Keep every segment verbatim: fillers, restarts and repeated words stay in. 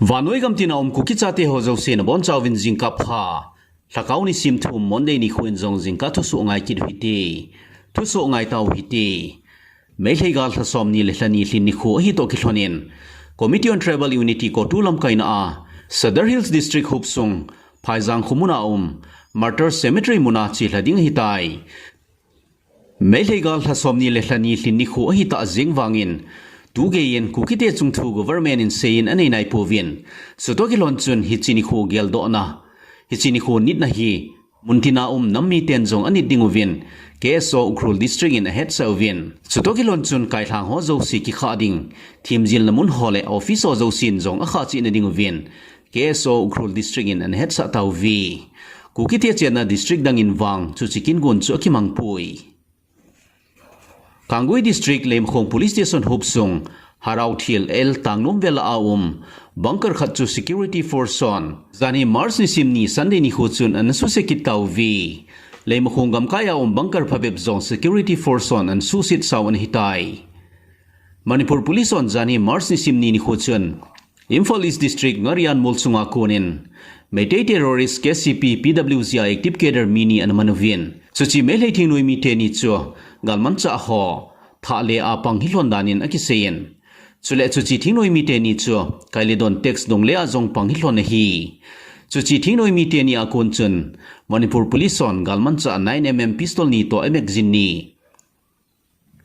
Vannoi gamtina um Kuki chate ho jouse nabonchauvin jingkapha. Lhakao nisim thum Monday nikho in jong jingkah thusoh ngai kit u hite. Thusoh ngai tau hite. Meitei gal lha somni le lhani lhin nikho ahi toh kilhonin, Committee on Tribal Unity CoTU lamkaina a Sadar Hills District hopsung Phaijang khomun a um Martyr Cemetery muna chelha ding ahitai. Meitei gal lha somni le lhani lhin nikho ahitah jeng vangin, tugeiyin Kukite chungthu government in seiyin anei naipouvin, chutoh kilhon chun hiche nikho geldohna, hiche nikho nitna hi muntina um nam miten jong anit ding uvin, K S O Ukhrul District in ahetsah uvin. Chutoh kilhon chun kailhang ho jouse kikhah ding, themjilna mun ho le office ho jousen jong akhah cheh nading uvin, K S O Ukhrul District in anahetsah tauve. Kukite chenna district dangin vang chuche kingon chu akimangpoi. Kanggui District Leimakhong Police Station hopsung Haraothil L Tangnom vel a um bunker khat chu security force hon janhi March nisim ni Sunday nikho chun anasuse kit tauve. Leimakhong gamkai a um bunker phabep jong security force hon anasuset sau anahitai. Manipur Police hon janhi March nisim ni nikho chun Imphal East District Ngarian mol sunga konin Meitei terrorist K C P P W G a active cadre mi ni anaman uvin, chuche Meitei thingnoi mite ni chu galmanchah ho thah le a pang hilhon danin akiseiyin, chule chuche thingnoi mite ni chu Kailidon tax dong le a jong pang hilhon ahi. Chuche thingnoi mite ni a kon chun Manipur Police hon galmanchah nine M M pistol ni toh a magazine ni,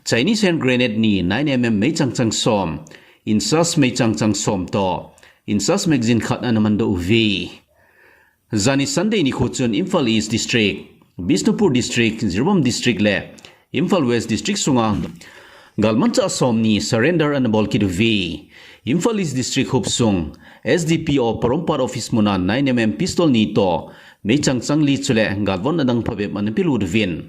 Chinese hand grenade ni, nine M M meichang chang som, insas meichang chang som toh insas magazine khat anaman doh uve. Janhi Sunday nikho chun Imphal East District, Bishnupur District, Jiribam District le Imphal West District sunga galmanchah somni surrender anabol kit uve. Imphal East District hopsung S D P O Porompat office muna nine M M pistol ni toh meichang chang li chule galvon adang phabep anapelut uvin,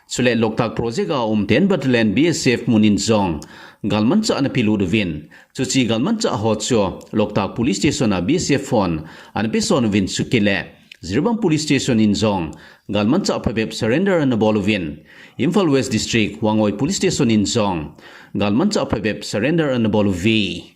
chule Loktak Project a um ten Battalion B S F munin jong galmanchah anapelut uvin, chuche galmanchah ho chu Loktak Police Station a B S F hon anapeson uvin, chukit le Jiribam Police Station in jong galmanchah phabep surrender anabol uvin, Imphal West District Wangoi Police Station in jong galmanchah phabep surrender anabol uve.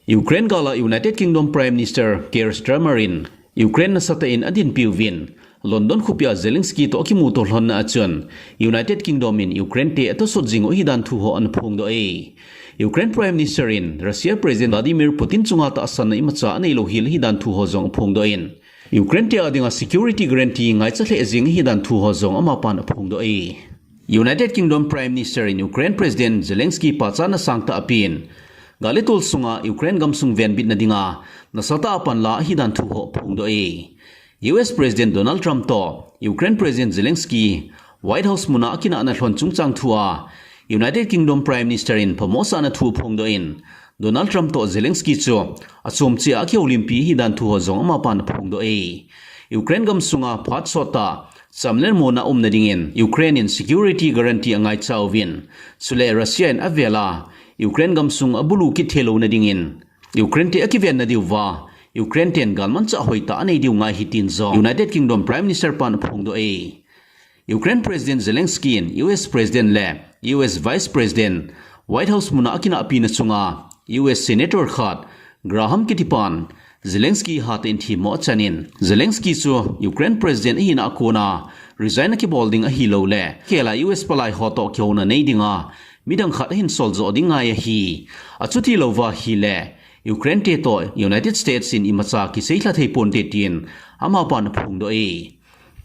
Ukraine gal a United Kingdom Prime Minister Keir Starmer in Ukraine nasatah in adinpi uvin, London khopia Zelensky toh akimuto lhonna a chun United Kingdom in Ukraine te atosot jing u ahidan thu ho anaphongdoh e. Ukraine Prime Minister in Russia President Vladimir Putin chunga tahsanna imacha aneilou hel ahidan thu ho jong aphongdoh in, Ukraine te a dinga security guarantee ngaicha lheh jing ahidan thu ho jong amapan aphongdoh e. United Kingdom Prime Minister in Ukraine President Zelensky pachatna sangtah apen, gal le tol sunga Ukraine gamsung venbitna dinga nasatah a panla ahidan thu ho aphongdoh e. U S President Donald Trump toh Ukraine President Zelensky White House muna akinahna lhon chungchang thua United Kingdom Prime Minister in phamosahna thu aphongdoh in, Donald Trump toh Zelensky chu achom cheh a akihoulimpi ahidan thu ho jong amapan aphongdoh e. Ukraine gamsunga phat sottah chamlen mona umna dingin Ukraine in security guarantee angaicha uvin, chule Russia in avel a Ukraine gamsung abulu kit theilou nadingin Ukraine te akivenna diuva Ukraine ten galmanchah hoitah anei diu ngai ahi tin jong United Kingdom Prime Minister pan aphongdoh e. Ukraine President Zelensky in U S President le U S Vice President White House muna akinahpina chunga U S Senator khat Graham kitipan Zelensky hatah in themmo achanin, Zelensky chu Ukraine President ahina a kona resign akibol ding ahilouleh, kela U S palai ho toh kihouna nei dinga midang khat ahin sol joh ding ngai ahi. Achuti louva ahileh, Ukraine te toh United States in imacha kiseilha thei ponte tin amapan aphongdoh e.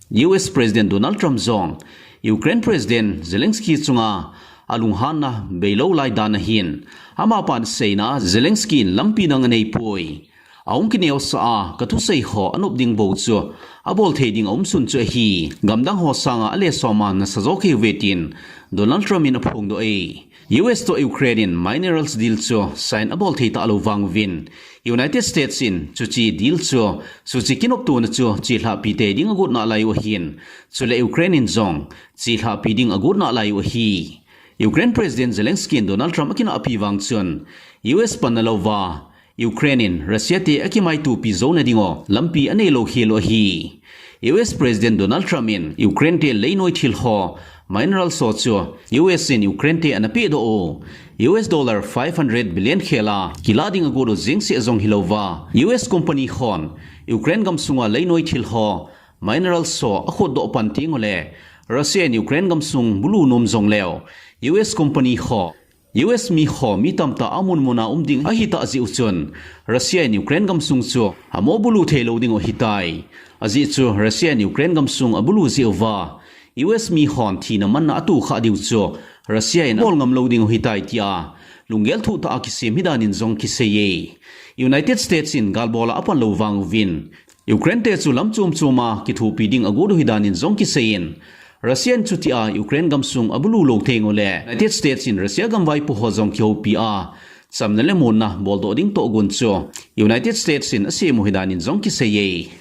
U S President Donald Trump jong Ukraine President Zelensky chunga alunghanna beilou lai dan ahin, amapan aseina a Zelensky in lampi dang aneipoi. Ahung kineosah a, kathusei ho anop ding bou chu abol thei ding aumsun chu ahi. Gamdang ho sanga alesoma nasa jo kei uve tin Donald Trump in aphongdoh e. U S toh Ukraine in minerals deal chu sign abol thei talou vang uvin, United States in chuche deal chu, chuche kinoptona chu chelhahpi tei ding agot nalai u ahin, chule Ukraine in jong chelhahpi ding agot nalai u ahi. Ukraine President Zelensky in Donald Trump akinahpi vang chun U S panna louva Ukraine in Russia te akimaitopi jouna ding u lampi aneilou hel u ahi. U S President Donald Trump in Ukraine te leinoi thil ho, minerals ho chu U S in Ukraine te ana pehdoh u, U S dollar five hundred billion khel a kilah ding agot u jeng seh jong hilouva, U S company hon Ukraine gamsunga leinoi thil ho, minerals ho akhotdoh pan teng uleh, Russia in Ukraine gamsung bulu nom jongleu, U S company ho, U S mi ho mi tamtah a munmun a um ding ahitah jeh u chun, Russia in Ukraine gamsung chu amo bulu theilou ding u ahitai. Ajeh chu Russia in Ukraine gamsung abulu jeh uva, U S mi hon thina manna atoh khah diu chu Russia in amol ngam lou ding u ahitai tia lunggel thoh tah a kisem hidan in jong kisei e. United States in galbol a apan lou vang uvin, Ukraine te chu lam chom chom a kithopi ding agot u ahidan in jong kisei in, Russia in chutia Ukraine gamsung abulu lou thei uleh, United States in Russia gam vaipo ho jong kihoupi a, chamna le muanna boldoh ding tohgon chu United States in asem u ahidan in jong kisei e.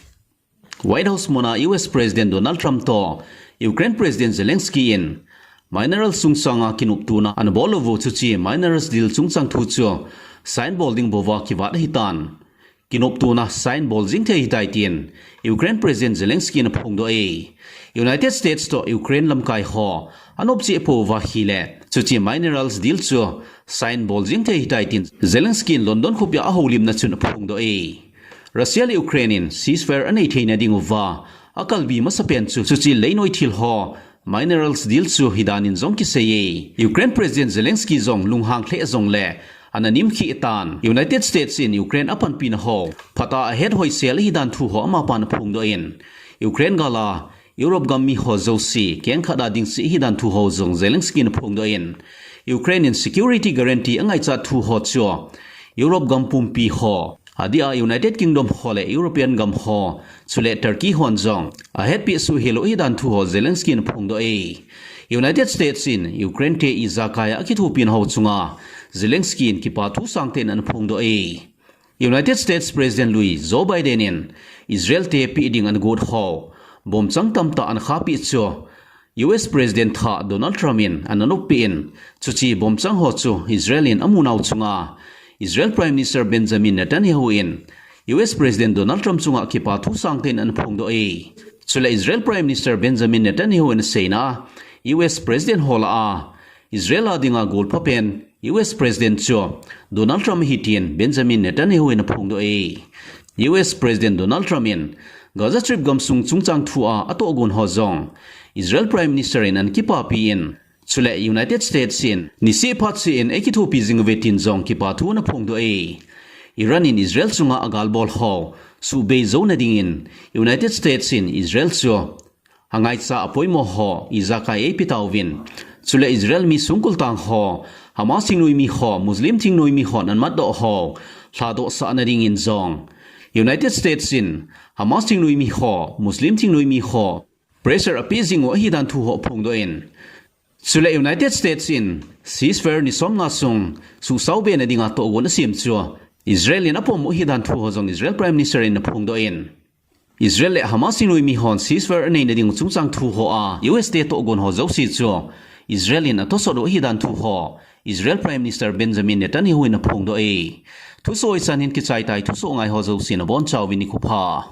White House muna U S President Donald Trump toh Ukraine President Zelensky in minerals chungchanga kinoptona ana bol u, chuche minerals deal chungchang thu chu sign bol ding bouva kivat ahitan. Kinoptona sign bol jing thei ahitai tin Ukraine President Zelensky in aphongdoh e. United States toh Ukraine lamkai ho anop cheh pouva ahileh, chuche minerals deal chu sign bol jing thei ahitai tin Zelensky in London khopia ahoulimna chun aphongdoh e. Russia le Ukraine in ceasefire anei theina ding uva akalbi masapen chu chuche leinoi thil ho, minerals deal chu ahidan in jong kisei e. Ukraine President Zelensky jong lunghang lheh jongleh ana nimkhih tan, United States in Ukraine apanpina ho phatah a ahet hoisel ahidan thu ho amapan aphongdoh in, Ukraine gal a Europe gam mi ho jouse kengkhat a ding cheh ahidan thu ho jong Zelensky in aphongdoh in, Ukraine in security guarantee angaichat thu ho chu Europe gam pumpi ho, adeh a United Kingdom ho le European gam ho, chule Turkey hon jong ahetpeh soh hel u ahidan thu ho Zelensky in aphongdoh e. United States in Ukraine te ijakai a akithopina ho chunga Zelensky in kipathu sangtah in ana phongdoh e. United States President lui Joe Biden in Israel te peh ding ana got ho bomchang tamtah ana khahpeh chu U S President thah Donald Trump in ana noppeh in, chuche bomchang ho chu Israel in amunau chunga Israel Prime Minister Benjamin Netanyahu in U S President Donald Trump chunga kipathu sangtah in ana phongdoh e. Chule Israel Prime Minister Benjamin Netanyahu in aseina, U S President ho lah a Israel a dinga golphapen U S President chu Donald Trump ahi tin Benjamin Netanyahu in aphongdoh e. U S President Donald Trump in Gaza Strip gamsung chungchang thu a atohgon ho jong Israel Prime Minister in ana kipapi in, chule United States in niseh phat seh in eikithopi jing uve tin jong kipathu ana phongdoh e. Iran in Israel chunga agalbol ho suhbei jouna dingin United States in Israel chu angaicha apoimo ho ijakai eipe tauvin, chule Israel mi songkul tang ho, Hamas thingnoimi ho, Muslim thingnoimi hon ana matdoh ho lhadohsahna dingin jong United States in Hamas thingnoimi ho, Muslim thingnoimi ho pressure apeh jing u ahidan thu ho aphongdoh in, chule United States in ceasefire ni somnga sung suhsaobena dinga tohgon asem chu Israel in apom u ahidan thu ho jong Israel Prime Minister in aphongdoh in, Israel le Hamas thingnoimi hon ceasefire aneina ding chungchang thu ho a U S te tohgon ho jouse chu Israel in atosot u ahidan thu ho Israel Prime Minister Benjamin Netanyahu in aphongdoh e. Thusoh hichan hin kichai tai, thusoh ngai ho jouse nabonchauvin nikho pha.